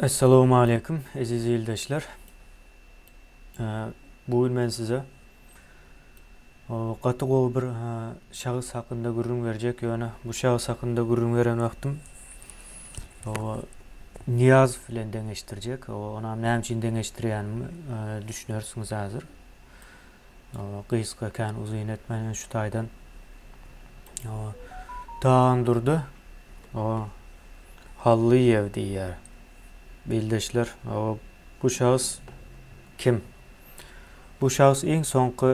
Essalawmaleýkim eziz ildeşler. Bu gün men size gaty gowy bir şahs hakynda gürrüň berjek, ýöne bu şahs hakynda gürrüň beren wagtym Nyýazow bilen deňeşdirjek. Onam näme üçin deňeşdirýänimi düşünersiňiz häzir. Gysga kän uzyn etmän şu taýdan Tagandurdy Hallyýew diýýär. Ildeşler, bu şahs kim? Bu şahs iň soňky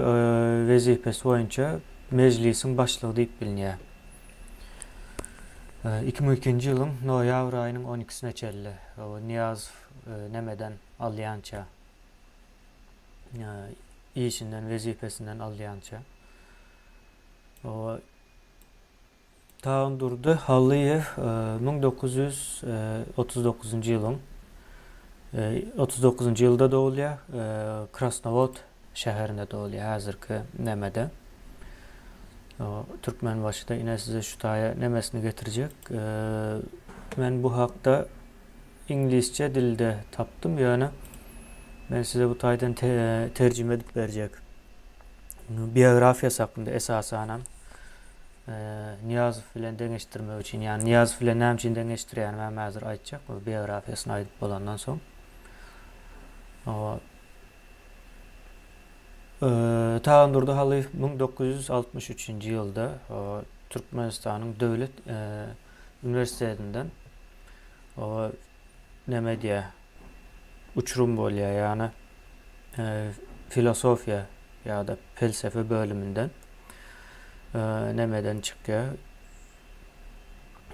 wezipesi boýunça Mejlisiň başlygy diýip bilinýär. 2002-nji ýylyň noýabr aýynyň 12-sine çenli Nyýazow nemeden alýança işinden, wezipesinden alýança. Tagandurdy Hallyýew 1939-njy ýylyň 39-njy ýylda dogulýar. Krasnowod şäherinde dogulýar, häzirki nemede. Türkmenbaşyda ine size şu taýa nemesini getirjek. Men bu hakda Iňlisçe dilde tapdym, ýöne men size bu taýdan terjime edip berjek. Biografiýasy hakynda esasanam Nyýazow bilen deňeşdirmek üçin, ýagny Nyýazow bilen näme üçin deňeşdirýänimi hem häzir aýtjak, bu biografiýasyny aýdyp bolandan soň. Tagandurdy Halyýew 1963-nji ýylda Türkmenistanyň Döwlet uniwersitetinden O neme edýär? Uçurum bolýar, ýagny filosofiýa ýa-da pelsefe bölüminden nemeden çykýar.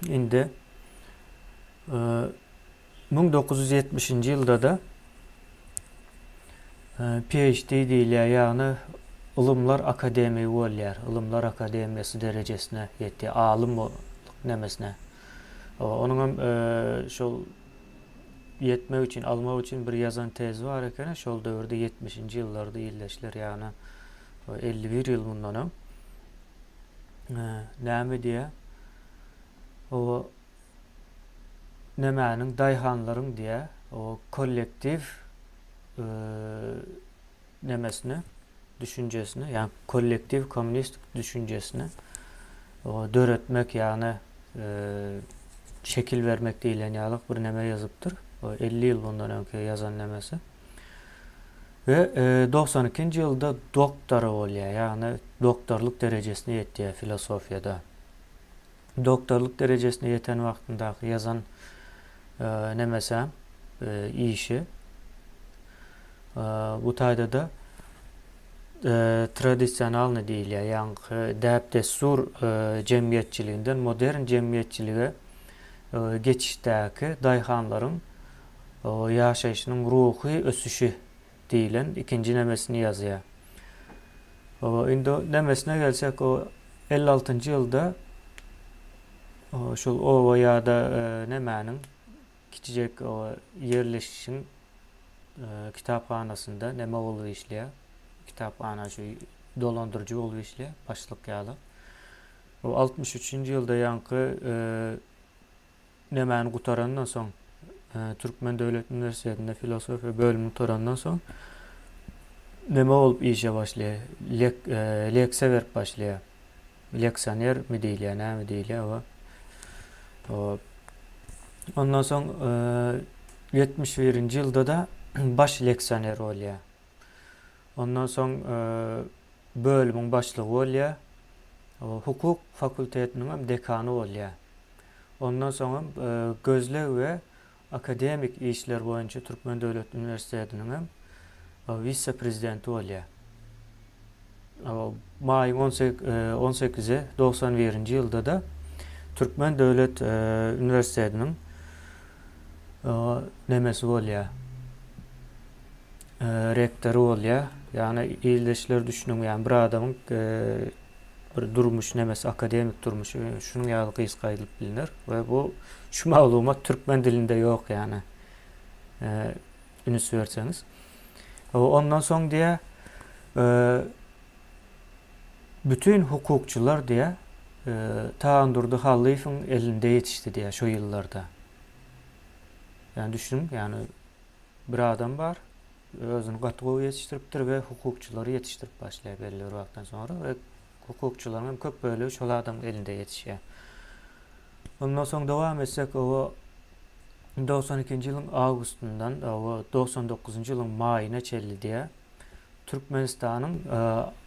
Indi 1970-nji ýylda-da PhD diýilýär, ýagny ylymlar akademigi bolýar. Ylymlar akademiýasy derejesine ýetýär, alym nemesine. Onuň hem şol ýetmek üçin, almak üçin bir ýazan tezi bar ekeni, şol döwürde 70-nji ýyllarda ildeşler, ýagny 51 ýyl mundan öň. Näme diýýär? O nemäniň daýhanlaryň diýýär, o kollektiw nemesini, düşünjesini, ýagny kollektiw kommunistik düşünjesini döretmek, ýagny şekil bermek diýlen ýaly bir neme ýazypdyr. O 50 ýyl bundan öňki ýazan nemesi. We 92-nji ýylda doktory bolýar, ýagny doktorlyk derejesine ýetýär filosofiýada. Doktorlyk derejesine ýeten wagtyndaky ýazan nemesem işi bu taýda-da tradisionalnyý diýilýär, ýaňky däp-dessur jemgyýetçiliginden modern jemgyýetçilige geçişdäki daýhanlaryň ýaşaýşynyň ruhy ösüşi diýlen ikinji nemesini ýazýar. Indi nemesine gelsek, o 56-njy ýylda şol oba ýa-da nemäniň kiçijek ýerleşişiň kitaphanasynda neme bolup işleýär. Kitaphana şu dolandyryjy bolup işleýär, başlyk ýaly. O 63-nji ýylda ýaňky Nemäni gutarandan soň, Türkmen döwlet uniwersitetinde filosofiýa bölümini gutarandan soň neme bolup işe başlaýar? Lek, leksiýa berip başlaýar. Leksionermi diýilýär, näme diýilýär o. O Ondan soň 71-nji ýylda-da baş leksioner bolýar. Ondan soň bölümiň başlygy bolýar. Hukuk fakultetiniň hem dekany bolýar. Ondan soňam gözleg we akademik işler boýunça Türkmen döwlet uniwersitetiniň hem wise-prezidenti bolýar. Maýyň on sekizi 91-nji ýylda-da Türkmen döwlet uniwersitetiniň nemesi bolýar, rektory bolýar. Ýagny ildeşler düşüniň, ýagny bir adamyň bir durmuş nemesi akademik durmuşy şunuň ýaly gysga aýdylyp bilner we bu şu maglumat türkmen dilinde ýok ýagny üns berseňiz. Ondan soň diýä bütün hukukçylar diýä Tagandurdy Hallyýewiň elinde ýetişdi diýä şo ýyllarda. Ýani düşüniň, ýani bir adam bar, özüni gaty gowy ýetişdiripdir we hukukçylary ýetişdirip başlaýar belli bir wagtdan soňra we hukukçylaryň hem köp bölegi şol adamyň elinde ýetişýär. Ondan soň dowam etsek, oba 92-nji ýylyň awgustyndan oba 99-njy ýylyň maýyna çenli diýýär. Türkmenistanyň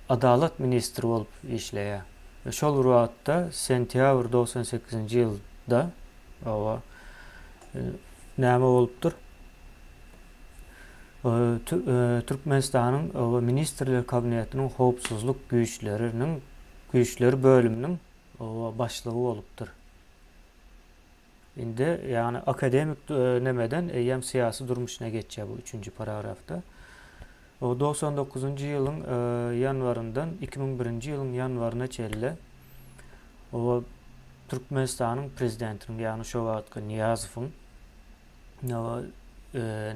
Adalat ministri bolup işleýär. We şol bir wagtda sentýabr 98-nji ýylda oba näme bolupdyr? Türkmenistanyň oba Ministrler Kabinetiniň howpsuzlyk güýçleriniň güýçleri bölüminiň oba başlygy bolupdyr. Indi, ýagny akademik nemeden eýýäm syýasy durmuşyna geçýär bu üçünji paragrafda. O 99-njy ýylyň ýanwaryndan 2001-nji ýylyň ýanwaryna çenli o Türkmenistanyň prezidentiniň, ýagny şo wagtky Nyýazowyň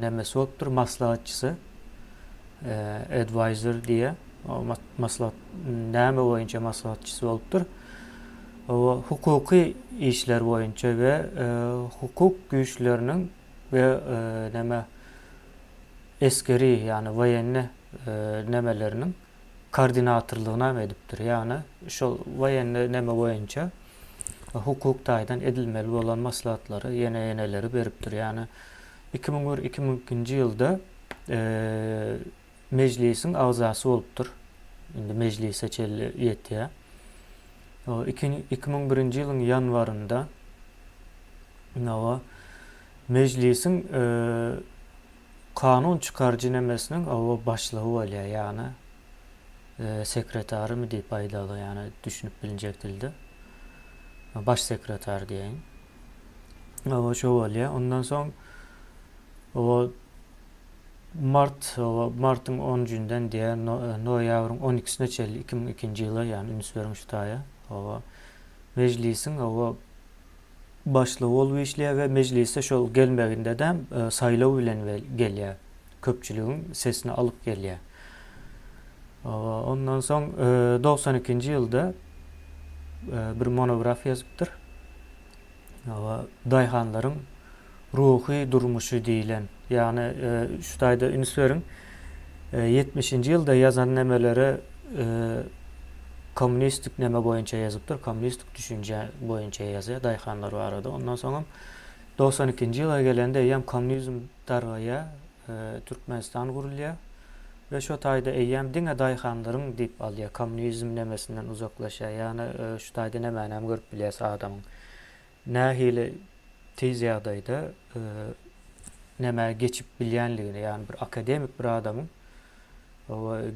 nemesi bolupdyr, maslahatçysy, advisor diýýär. Maslahat näme boýunça maslahatçysy bolupdyr? O hukuky işler boýunça we hukuk güýçleriniň we näme esgeri, ýagny woýenny nemeleriniň koordinatorlygyny hem edipdir. Ýagny şol woýenny neme boýunça hukuk taýdan edilmeli bolan maslahatlary ýene-ýeneleri beripdir. Ýagny 2001, 2002-nji ýylda Mejlisiň agzasy bolupdyr. Indi Mejlise çenli ýetýär. 2001-nji ýylyň ýanwarynda Nawa Mejlisiň kanun çykaryjy nemesiniň oba başlygy bolýar, ýagny sekretarymy diýip aýdaly, ýagny düşünip bilinjek dilde. Baş sekretar diýeýin. Oba şo bolýar. Ondan soň o mart, oba martyň 10-njünden diýär, noýabryň 12-sine çenli 2002-nji ýyla, ýagny üns beriň şu taýa. Oba mejlisiň oba başlygy bolup işleýär we mejlise şol gelmeginde-de saýlaw bilen gelýär. Köpçüligiň sesini alyp gelýär. Ondan soň 92-nji ýylda bir monografiýa ýazypdyr. Daýhanlaryň ruhy durmuşy diýlen. Ýagny şu taýda üns beriň. 70-nji ýylda ýazan nemeleri kommunistik neme boýunça ýazypdyr, kommunistik düşünje boýunça ýazýar daýhanlar barada. Ondan soňam 92-nji ýyla gelende eýýäm kommunizm dargaýar, Türkmenistan gurulýar we şo taýda eýýäm diňe daýhanlaryň diýip alýar, kommunizm nemesinden uzaklaşýar. Ýagny şu taýda nämänem görüp bilýäs adamyň nähili tiz ýagdaýda nämä geçip bilýänligini, ýagny bir akademik bir adamyň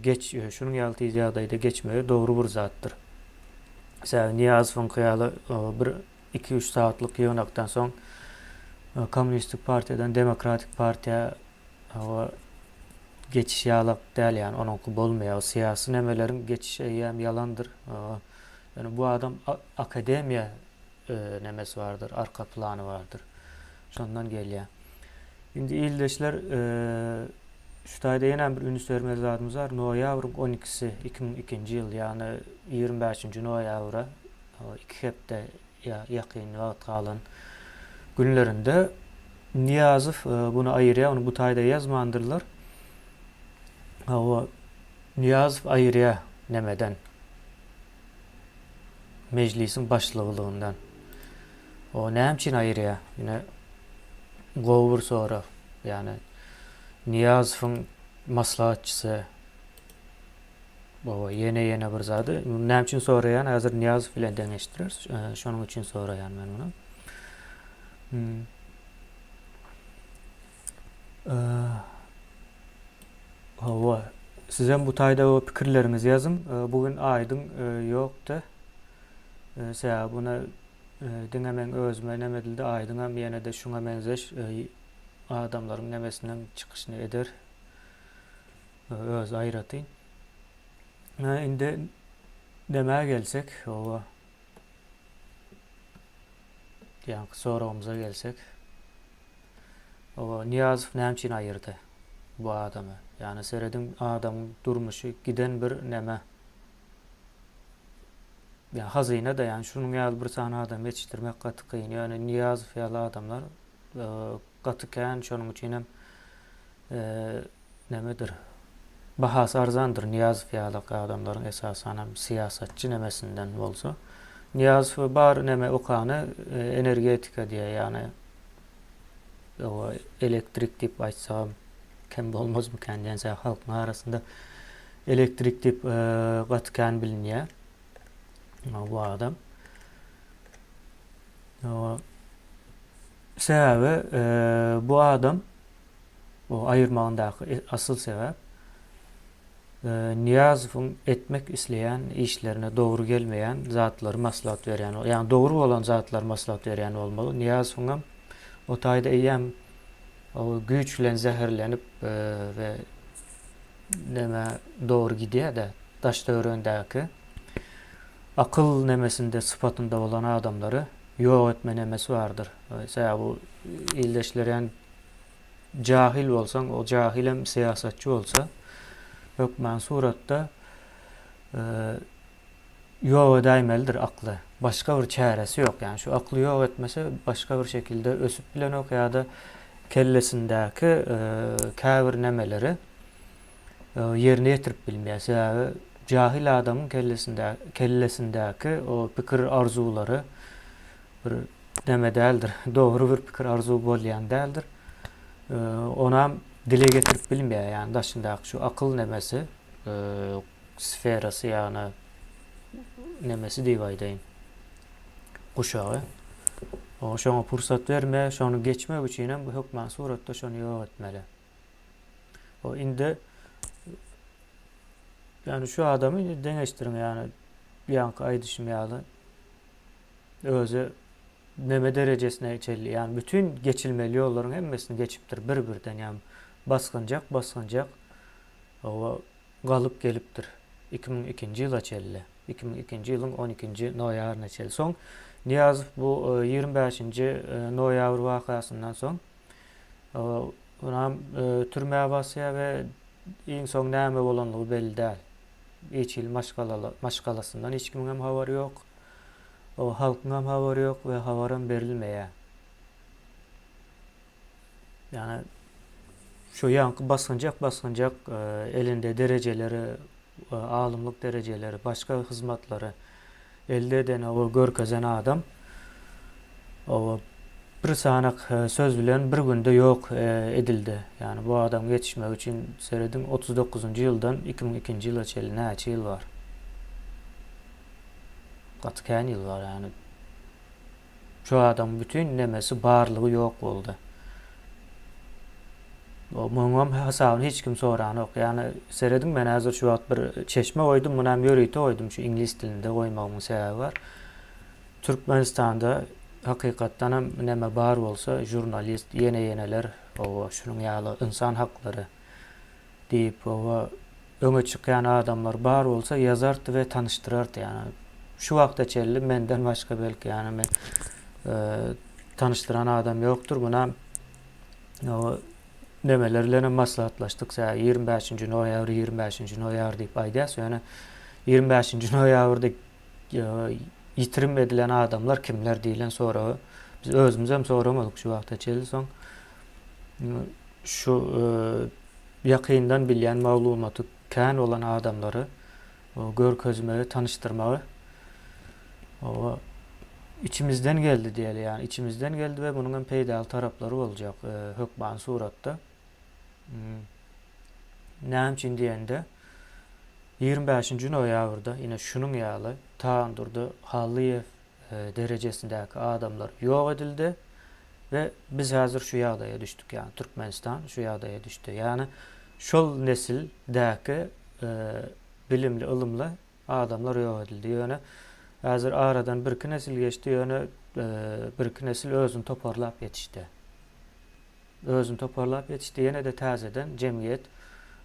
geç şunuň ýaly tiz ýagdaýda geçmegi dogry bir zatdyr. Sebäbi Nyýazowyňky ýaly bir iki-üç sagatlyk ýygnakdan soň kommunistik partiýadan demokratik partiýa geçiş ýalak däl, ýagny onuňky bolmaýar. Syýasy nemeleriň geçişi eýýäm ýalandyr. Ýöne bu adam akademiýa nemesi bardyr, arka plany bardyr. Şondan gelýär. Indi ildeşler şu taýda ýene bir üns bermeli zadymyz bar. Noýabryň 12-si 2002-nji ýyl, ýagny 25-nji noýabra 2 hepde ýakyn wagt galan günlerinde Nyýazow buny aýyrýar, ony bu taýda ýazmandyrlar. Hawa, Nyýazow aýyrýar nemeden? Mejlisiň başlygylygyndan. O näme üçin aýyrýar? Ine gowy bir sorag. Ýagny Nyýazowyň maslahatçysy Baba ýene ýene bir zady. Näme üçin soraýan? Häzir Nyýazow bilen deňeşdireris. Şonuň üçin soraýan men muny. Hmm. Hawa, sizem bu taýda pikirleriňizi ýazyň. Bu gün aýdyň ýokdy. Sebäbi buna diňe meň özüme neme edildi, aýdyňam ýene-de şuňa meňzeş adamlaryň nemesinden çykyşyny eder. Özi aýratyn. Indi nämä gelsek, hawa. Ýaňky soragymyza gelsek. Hawa, Nyýazow näme üçin aýyrdy bu adamy? Ýagny serediň adamyň durmuşy giden bir näme? Ýa hazyna-da, ýagny şunuň ýaly bir sany adamy ýetişdirmek gaty kyn. Ýöne Nyýazow ýaly adamlar e, gaty kän, şonuň üçinem nemedir, bahasy arzandyr Nyýazow ýalak adamlaryň esasanam syýasatçy nemesinden bolsa. Nyýazow bar neme okany energetika diýýär, ýagny elektrik diýip aýtsagam kem bolmazmykan diýen sebäp halkyň arasynda elektrik diýip gaty kän bilinýär bu adam. Sebäbi bu adam bu aýyrmagyndaky asyl sebäp Nyýazowyň etmek isleýän işlerine dogry gelmeýän zatlary maslahat berýän, ýagny dogry bolan zatlary maslahat berýän bolmaly. Nyýazowyňam o taýda eýýäm güýç bilen zäherlenip we nämä dogry gidýär-de, daş-töweregindäki akyl nemesinde sypatynda bolan adamlary ýok etme nemesi bardyr. Sebäbi bu ildeşler ýani jahil bolsaň, o jahilem syýasatçy bolsa, hökman suratda ýok edäýmelidir akly. Başga bir çäresi ýok. Ýani şu akly ýok etmese başga bir şekilde ösüp bilenok ýa-da kellesindäki käbir nemeleri ýerine ýetirip bilmeýär. Sebäbi jahil adamyň kellesinde kellesindäki o pikir arzuwlary bir neme däldir. Dogry bir pikir arzuw bolýan däldir. Onam dile getirip bilmeýär. Ýagny daşyndaky şu akyl nemesi sferasy ýagny nemesi diýip aýdaýyn. Guşagy. O şoňa pursat berme, şony geçmek üçin hem hökman suratda şony ýok etmeli. O indi ýagny şu adamy indi deňeşdiriň ýagny ýaňky aýdyşym ýaly özi neme derejesine çenli ýagny bütün geçilmeli ýollaryň hemmesini geçipdir bir-birden ýagny basgynjak basgynjak oba galyp gelipdir 2002-nji ýyla çenli 2002-nji ýylyň 12-nji noýabryna çenli soň Nyýazow bu 25-nji noýabr wakasyndan soň Onam türmä basýar we iň soň näme bolanlygy belli däl. Hiç hili maşgalaly maşgalasyndan hiç kimiň hem habary ýok. O halkyň hem habary ýok we habaram berilmeýär. Ýagny şu ýaňky basgynjak basgynjak elinde derejeleri, alymlyk derejeleri, başga hyzmatlary elde eden o görkezen adam o bir sanak söz bilen bir günde ýok edildi. Ýagny bu adamyň ýetişmegi üçin serediň 39-njy ýyldan 2002-nji ýyla çenli näçe ýyl bar? Gaty kän ýyl bar ýagny. Şu adamyň bütin nemesi barlygy ýok boldy. Muňam hasabyny hiç kim soranok. Ýagny serediň men häzir şu wagt bir çeşme goýdum, munam ýörite goýdum şu iňlis dilinde goýmagymyň sebäbi bar. Türkmenistanda hakykatdanam neme bar bolsa žurnalist ýene-ýeneler oba şunuň ýaly ynsan haklary diýip oba öňe çykýan adamlar bar bolsa ýazardy we tanyşdyrardy ýagny şu wagta çenli menden başga belki ýagny men tanyşdyran adam ýokdur munam oba nemeler bilen hem maslahatlaşdyk sebäbi 25-nji noýabr 25-nji noýabr diýip aýdýas ýöne 25-nji noýabrda ýitirim edilen adamlar kimler diýlen soragy biz özümizem soramadyk şu wagta çenli soň şu ýakyndan bilýän maglumaty kän bolan adamlary görkezmegi tanyşdyrmagy oba içimizden geldi diýeli ýagny içimizden geldi we munuň hem peýdaly taraplary boljak hökman suratda näme üçin diýende 25-nji noýabrda ine şunuň ýaly Tagandurdy Hallyýew derejesindäki adamlar ýok edildi we biz häzir şu ýagdaýa düşdük, ýagny Türkmenistan şu ýagdaýa düşdi. Ýagny şol nesildäki bilimli, ylymly adamlar ýok edildi. Ýöne häzir aradan birki nesil geçdi, ýöne birki nesil özüni toparlap ýetişdi. Özüni toparlap ýetişdi. Ýene-de täzeden jemgyýet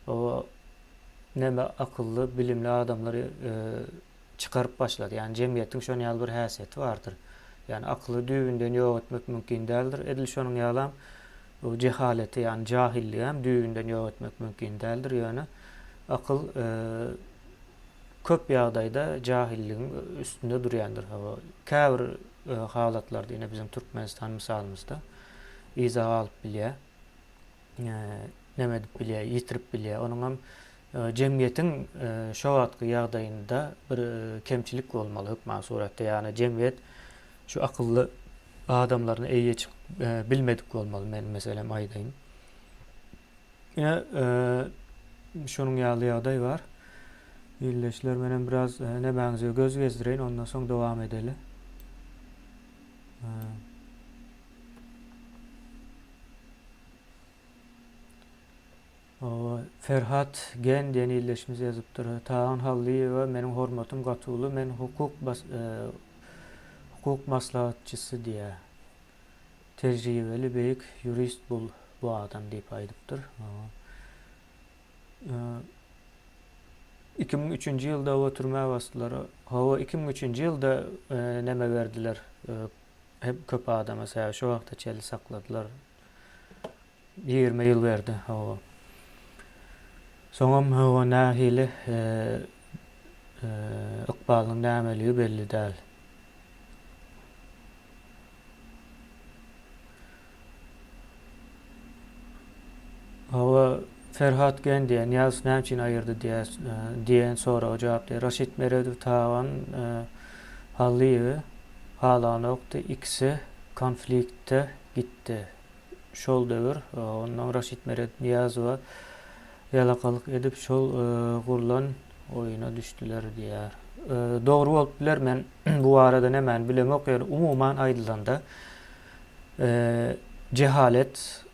o neme akylly, bilimli adamlary çykaryp başlady. Ýagny jemgyýetiň şonuň ýaly bir häsiýeti bardyr. Ýagny akyly düýbünden ýok etmek mümkin däldir. Edil şonuň ýalam bu jehaleti, ýagny jahilligi hem düýbünden ýok etmek mümkin däldir. Ýöne akyl köp ýagdaýda jahilligiň üstünde durýandyr. Käbir halatlarda ine biziň Türkmenistan mysalymyzda. yza galyp bilýär. Neme edip bilýär, ýitirip bilýär. Onuňam jemgyýetiň şo wagtky ýagdaýynda bir kemçilik bolmaly hökman suratda. Ýagny jemgyýet şu akylly adamlaryna eýe çykyp bilmedik bolmaly men meselem aýdaýyn. Ine şonuň ýaly ýagdaý bar. Ildeşler menem biraz nemäňize göz gezdireýin ondan soň dowam edeli. Hawa, Ferhat Gen diýen ildeşimiz ýazypdyr. Tagan Hallyýewa meniň hormatym gaty uly, men hukuk hukuk maslahatçysy diýýär. Tejribeli beýik ýurist bul bu adam diýip aýdypdyr. Hawa. 2003-nji ýylda hawa türmä basdylar. Hawa, 2003-nji ýylda neme berdiler hem köp adama sebäbi şo wagta çenli sakladylar. 20 ýyl berdi, hawa. Soňam hawa nähili ykbalynyň nämeligi belli däl. Hawa, Ferhat Gen diýen, Nyýazow näme üçin aýyrdy diýýär, diýen soraga jogap diýýär. Raşid Meredow Tagan Hallyýewi halanokdy, ikisi konfliktde gitdi. Şol döwür ondan Raşid Meredow Nyýazowa ýalakalyk edip şol gurlan oýuna düşdüler diýýär. Dogry bolup biler men bu barada nämäni bilemok ýöne umuman aýdylanda jehalet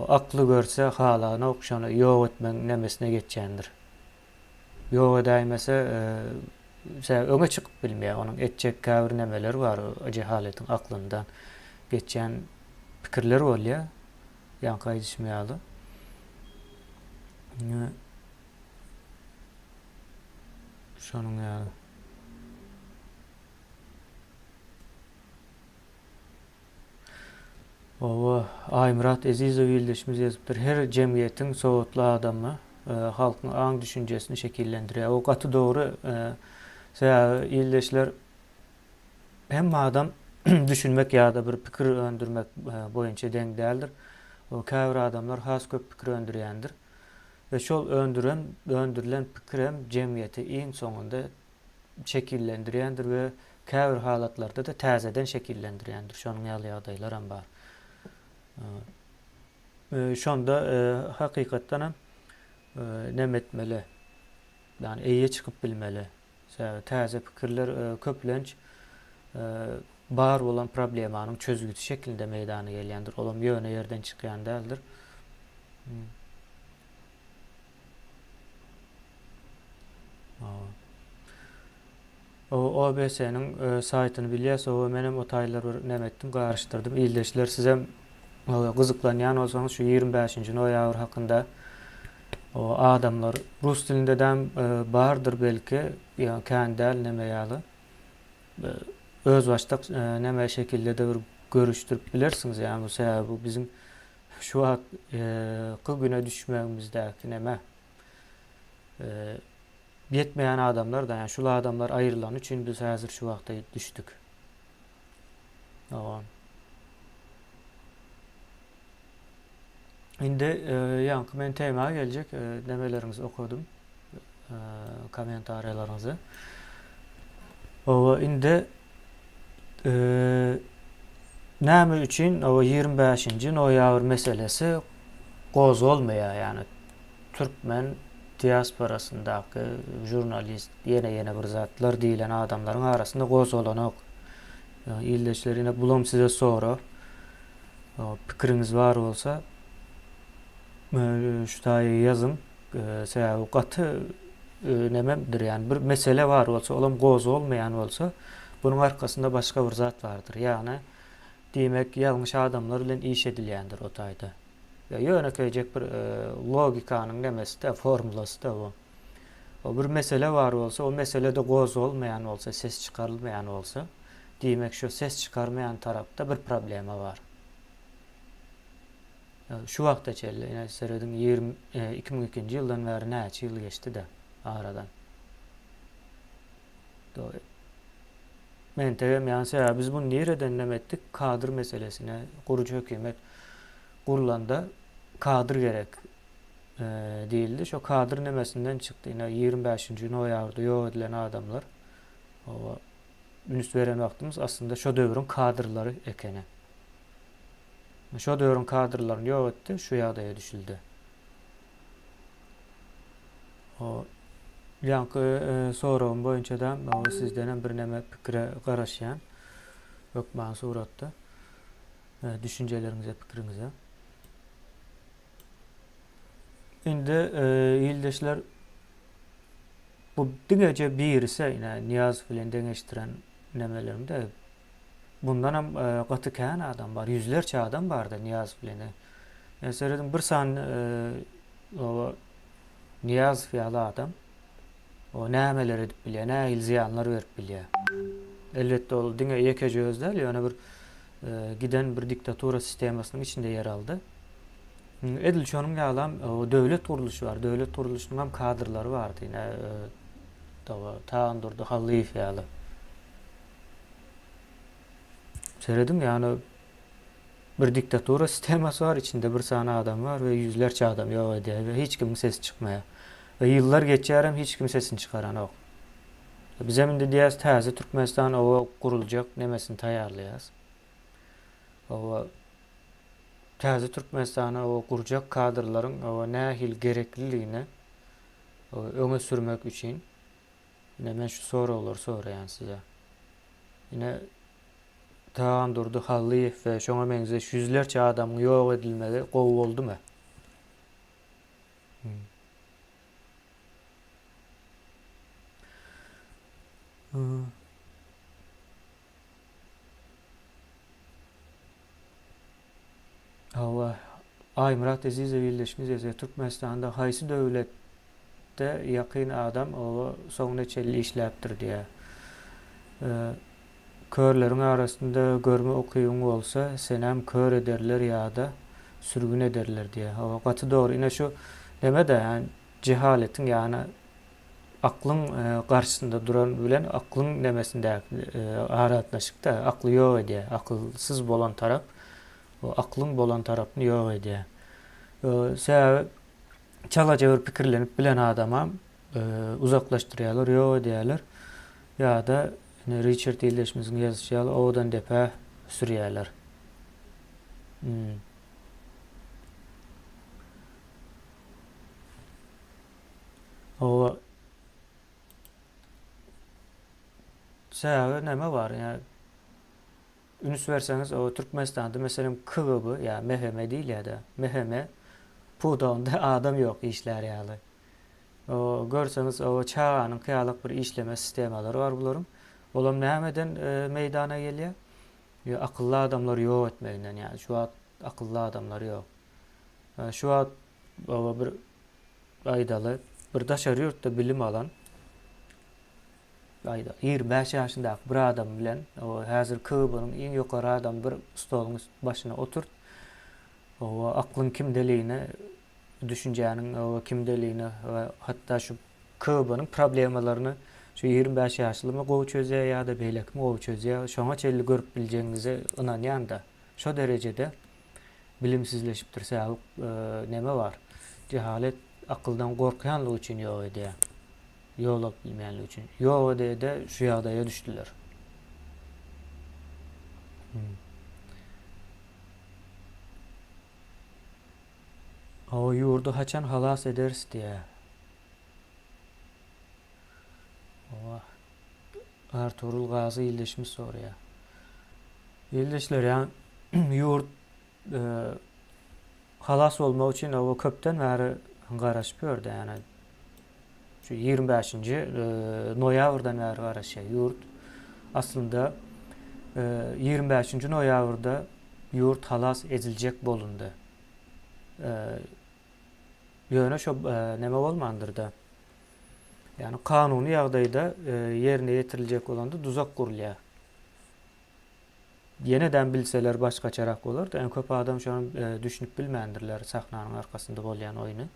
akly görse halanok şony ýok etmegiň nemesine geçýändir. Ýok edäýmese sebäbi öňe çykyp bilmeýär onuň etjek käbir nemeleri bar jehaletiň aklyndan geçýän pikirler bolýar ýaňky aýdyşym ýaly. Şonuň ýaly. Oba, Aýmyrat Ezizow ildeşimiz ýazypdyr. Her jemgyýetiň sowatly adamy halkyň aň-düşünjesini şekillendirýär. O gaty dogry. Sebäbi ildeşler hemme adam düşünmek ýa-da bir pikir öndürmek boýunça deň däldir. Käbir adamlar has köp pikir öndürýändir. We şol öndüren, öndürilen pikirem jemgyýeti iň soňunda şekillendirýändir we käbir halatlarda-da täzeden şekillendirýändir. Şonuň ýaly ýagdaýlaram bar. Şonda hakykatdanam neme etmeli? Ýagny eýe çykyp bilmeli. Sebäbi täze pikirler köplenç bar bolan problemanyň çözgüdi şeklinde meýdana gelýändir. Olam ýöne ýerden çykýan däldir. O OBS-niň saýtyny bilýäs, oba menem o taýlar bir neme etdim, garyşdyrdym. Ildeşler sizem gyzyklanýan bolsaňyz şu 25-nji noýabr hakynda o adamlar rus dilindedem bardyr belki, ýa kän däl neme ýaly. Özbaşdak neme şekilde-de bir görüşdirip bilersiňiz, ýa bu sebäbi bu biziň şu wagtky güne düşmegimizdäki neme ýetmeýän adamlar da, ýani şul adamlar aýrylany üçin biz häzir şu wagta düşdük. Hawa. Indi ýaňky men tema geljek nemeleriňizi okadym. Kommentariýalaryňyzy. Hawa, indi näme üçin o 25-nji noýabr meselesi gozgalmaýar, ýagny türkmen diasporasyndaky žurnalist ýene-ýene bir zatlar diýlen adamlaryň arasynda gozgalanok. Ildeşler ine bulam size sorag. Pikiriňiz bar bolsa şu taýy ýazyň. Sebäbi gaty nememdir, ýagny bir mesele bar bolsa, olam gozgalmaýan bolsa, bunuň arkasynda başga bir zat bardyr. Ýagny, diýmek, ýalňyş adamlar bilen iş edilýändir o taýda. Ýa ýönekeýjek bir logikanyň nemesi-de, formulasy-da bu. O bir mesele bar bolsa, o mesele-de gozgalmaýan bolsa, ses çykarylmaýan bolsa, diýmek, şu ses çykarmaýan tarapda bir problema bar. Şu wagta çenli, ine serediň, 20, 2002-nji ýyldan bäri näçe ýyl geçdi-de aradan. Dogry. Mentegem ýaňy sebäbi biz muny nireden neme etdik? Kadr meselesine, gurujy hökümet. gurlanda kadr gerek diýildi. Şo kadr nemesinden çykdy. Ine 25-nji noýabrda ýok edilen adamlar. Oba üns beren wagtymyz aslynda şo döwrüň kadrlary ekeni. Şo döwrüň kadrlaryny ýok etdi, şu ýagdaýa düşüldi. O ýaňky e, soragym boýunça da sizdenem birneme pikire garaşýan. Hökman suratda e, düşünjeleriňize, pikiriňize. Indi e, ildeşler bu diňeje birisi ine Niýazow bilen deňeşdiren nemelerimde bundanam e, gaty kän adam bar, ýüzlerçe adam bardy Niýazow bilen. Yani serediň bir sany e, o Niýazow ýaly adam o nämeler edip bilýär, nähili zyýanlar berip bilýär. Elbetde ol diňe ýekeje özi däl, ýöne bir e, giden bir diktatura sistemasynyň içinde ýer aldy. Edil şonuň ýalam döwlet gurluşy bar. Döwlet gurluşynyň hem kadrlary bardy. Ine, Tagandurdy Hallyýew ýaly. Serediň, ýagny bir diktatura sistemasy bar, içinde bir sany adam bar we ýüzlerçe adam ýok edýär we hiç kimiň sesi çykmaýar. We ýyllar geçýär hem hiç kim sesini çykaranok. Bizem indi diýýäs täze Türkmenistan oba guruljak nemesini taýýarlaýas. Oba täze Türkmenistany oba gurjak kadrlaryň oba nähili gerekliligini öňe sürmek üçin ine men şu soraglary soraýan size. Ine Tagandurdy Hallyýew we şoňa meňzeş ýüzlerçe adamyň ýok edilmegi gowy boldumy? Hawa, Aýmyrat Ezizow ildeşimiz ýazýar, Türkmenistanda haýsy döwletde ýakyn adam oba soňuna çenli işläpdir diýýär. Körleriň arasynda görme ukybyň bolsa, senem kör ederler ýa-da sürgün ederler diýýär. Hawa, gaty dogry. Ine şu neme-de, ýagny jehaletiň, ýagny aklyň garşysynda duran bilen aklyň nemesindäki aragatnaşykda akly ýok edýär. Akylsyz bolan tarap o aklyň bolan tarapyny ýok edýär. Sebäbi çalaja bir pikirlenip bilen adamam uzaklaşdyrýarlar, ýok edýärler. Ýa-da ine Riçard ildeşimiziň ýazyşy ýaly owadan depä sürýärler. Hmm. Oba Sebäbi näme bar? Ýa üns berseňiz, o Türkmenistanda meselem KGB ýa MHM diýilýär-de, MHM pudagynda adam ýok işlär ýaly. O görseňiz, o çaganyňky ýalak bir işleme sistemalary bar bularyň. Olam nämeden meýdana gelýär? Ýa akylly adamlary ýok etmeginden, ýa şu wagt akylly adamlar ýok. Şu wagt oba bir aýdaly, bir daşary ýurtda bilim alan, aýdaly, 25 ýaşyndaky bir adam bilen, o häzir KGB-niň iň ýokary adamy bir stoluň başyna oturt, o aklyň kimdeligini, düşünjäniň o kimdeligini we hatda şu KGB-niň problemalaryny şu 25 ýaşlymy gowy çözýär ýa-da beýlekimi gowy çözýär, şoňa çenli görüp biljegiňize ynanýan-da. Şo derejede bilimsizleşipdir sebäbi neme bar jehalet akyldan gorkýanlygy üçin ýok edýär ýol alyp bilmeýänligi üçin ýok ede ede şu ýagdaýa düşdüler. Hmm. O ýurdy haçan halas ederis diýä. Owa. Arturul Gazy ildeşimiz soraýar. Ildeşler ýa ýurt e, halas bolmak üçin owa köpden bäri garaşyp ýördi ýani şu 25-nji e, noýabrdan bäri garaşýar ýurt. Aslynda e, 25-nji noýabrda ýurt halas ediljek bolundy. E, ýöne şo neme bolmandyr-da. Ýagny kanuny ýagdaýda ýerine ýetiriljek bolanda duzak gurulýar. Ýenedem bilseler başgaçarak bolardy. Ýöne köp adam şony düşünip bilmändirler, sahnanyň arkasynda bolýan oýny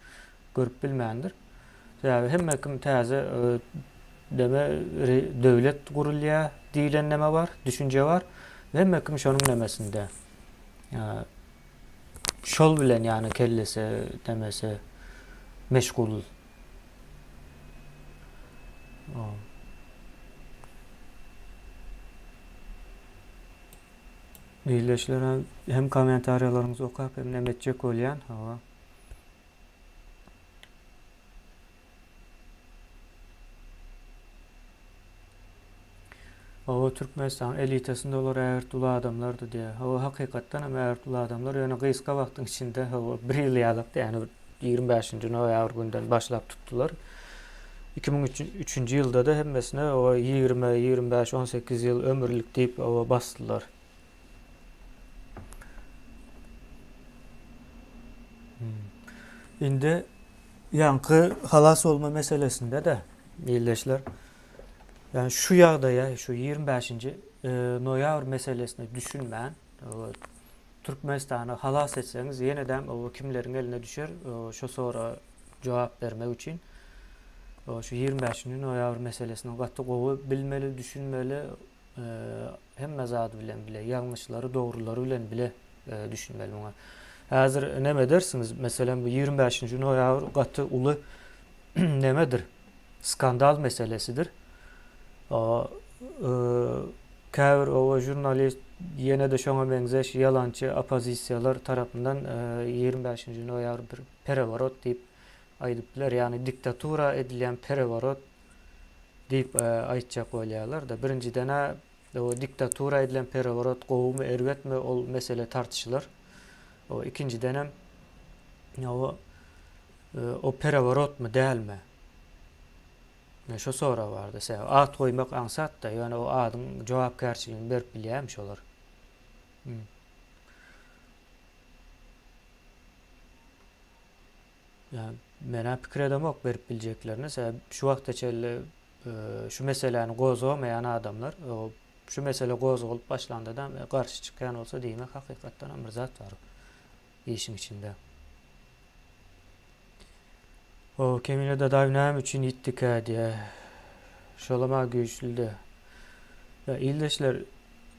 görüp bilmändir. Sebäbi hemme kim täze neme döwlet gurulýar diýlen neme bar, düşünje bar. Hemme kim şonuň nemesinde. şol bilen ýagny kellesi nemesi meşgul. Ildeşler hem kommentariýalaryňyzy okap hem neme etjek bolýan. Hawa. Hawa Türkmenistanyň elitasynda olar ägirt uly adamlardy diýýär. Hawa hakykatdan hem ägirt uly adamlar ýöne gysga wagtyň içinde hawa bir ýyl ýalakdy ýagny bir 25-nji noýabr günden başlap tutdular. 2003-nji ýylda-da hemmesine hawa 20, 25, 18 ýyl ömürlik diýip hawa basdylar. Indi ýaňky halas bolma meselesinde-de ildeşler ýani şu ýagdaýa şu 25-nji e, noýabr meselesine düşünmän Türkmenistany halas etseňiz ýenedem o kimleriň eline düşer şo sora jogap bermek üçin şu 25-nji noýabr meselesini gaty gowy bilmeli, düşünmeli, hemme zady bilen bile, ýalňyşlary, dogrulary bilen bile düşünmeli muňa. Häzir neme edersiňiz? Meselem, bu 25-nji noýabr gaty uly nemedir? Skandal meselesidir. Käbir oba žurnalist ýene-de şoňa meňzeş ýalançy oppozisiýalar tarapyndan 25-nji noýabr bir pereworot diýip aýdyp biler. Ýagny diktatura edilýän pereworot diýip aýtjak bolýarlar-da. Birinjiden-ä o diktatura edilen pereworot gowumy, erbetmi ol mesele tartyşylar. O ikinjidenem o o pereworotmy, dälmi? Ine şo sorag barda. Sebäbi at goýmak aňsat-da, ýöne o adyň jogapkärçiligini berip bilýärmi şolar? Ýa men-ä pikir edemok berip biljeklerini. Sebäbi şu wagta çenli şu meseläni gozgamaýan adamlar, şu mesele gozgalyp başlanda-da garşy çykýan bolsa, diýmek hakykatdanam bir zat bar işiň içinde. O Kemine Dadaýew näme üçin ýitdikä diýä. Şolam-a güýçlüdi. Ýa ildeşler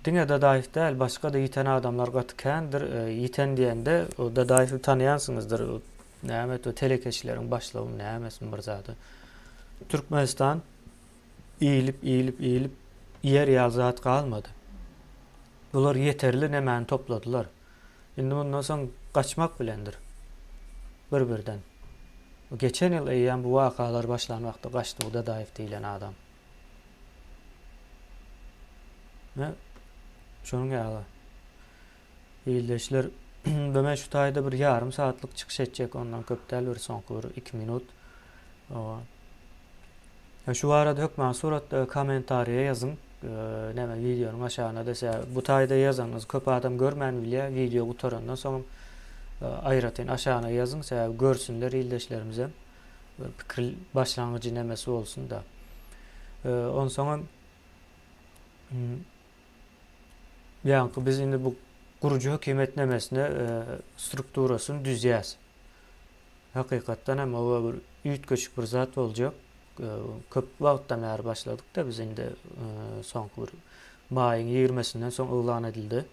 diňe Dadaýew däl, başga-da ýiten adamlar gaty kändir. Ýiten diýende o Dadaýewi tanaýansyňyzdyr. O näme o telekeçileriň başlygymy nämesimi bir zady. Türkmenistan iýilip iýilip iýilip iýer ýaly zat galmady. Bular ýeterli nemäni topladylar. Indi mundan soň gaçmak bilendir. Bir-birden. Geçen ýyl eýýäm bu wakalar başlan wagty gaçdy bu Dadaýew diýlen adam. Ne? Şonuň ýaly. Ildeşler, indi men şu taýda bir ýarym saatlyk çykyş etjek, ondan köp däl, bir soňky bir 2 minut. Owa. Şu barada hökman suratda kommentariýa ýazyň. Näme wideonyň aşagyna dese bu taýda ýazanyňyzy köp adam görmän bilýär. Wideo gutarandan soň aýratyn aşagyna ýazyň, sebäbi görsünler ildeşlerimizem. Bir pikir başlangyjy nemesi bolsun-da. Onsoňam ýaňky biz indi bu gurujy hökümet nemesine strukturasyny düzýäs. Hakykatdan hem oba bir üýtgeşik bir zat boljak. Köp wagtdan bäri başladyk-da biz indi soňky bir maýyň ýigrimesinden soň yglan edildi.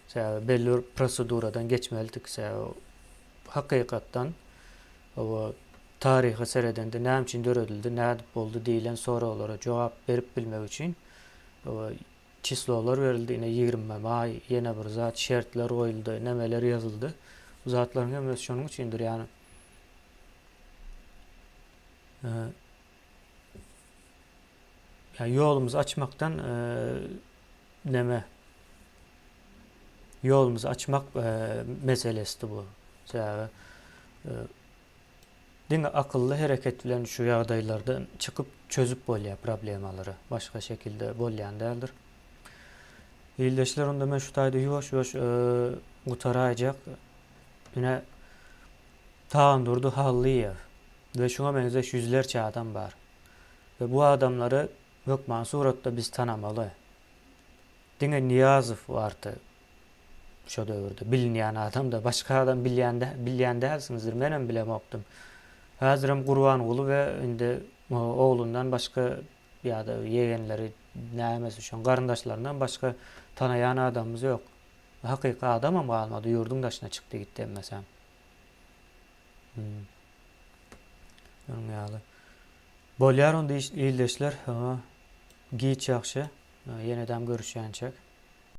Sebäbi belli bir proseduradan geçmelidik. Sebäbi hakykatdan oba taryha seredende näme üçin döredildi, nädip boldy diýlen soraglara jogap berip bilmek üçin oba Çislolar berildi, ine 20 maý, ýene bir zat, şertler goýuldy, nämeler ýazyldy. Bu zatlaryň hemmesi şonuň üçindir, ýagny ýa ýolumyzy açmakdan neme ýolumyzy açmak meselesidi bu. Sebäbi Diňe akylly hereket bilen şu ýagdaýlardan çykyp çözüp bolýar problemalary. Başga şekilde bolýan däldir. Ildeşler onda men şu taýda ýuwaş ýuwaş gutaraýjak. Ine Tagandurdy Hallyýew we şuňa meňzeş ýüzlerçe adam bar. We bu adamlary hökman suratda biz tanamaly. Diňe Nyýazow bardy şo döwürde bilinýän adam-da, başga adam bilýän bilýän dälsiňizdir, menem bilemokdym. Häzirem Gurbanguly we indi oglundan başga ýa-da ýegenleri nämesi şoň garyndaşlaryndan başga tanaýan adamymyz ýok. Hakyky adamam galmady, ýurduň daşyna çykdy gitdi hemmesem. Hmm. Şonuň ýaly. Bolýar onda ildeşler. Giç ýagşy. Ýenedem görüşýänçek.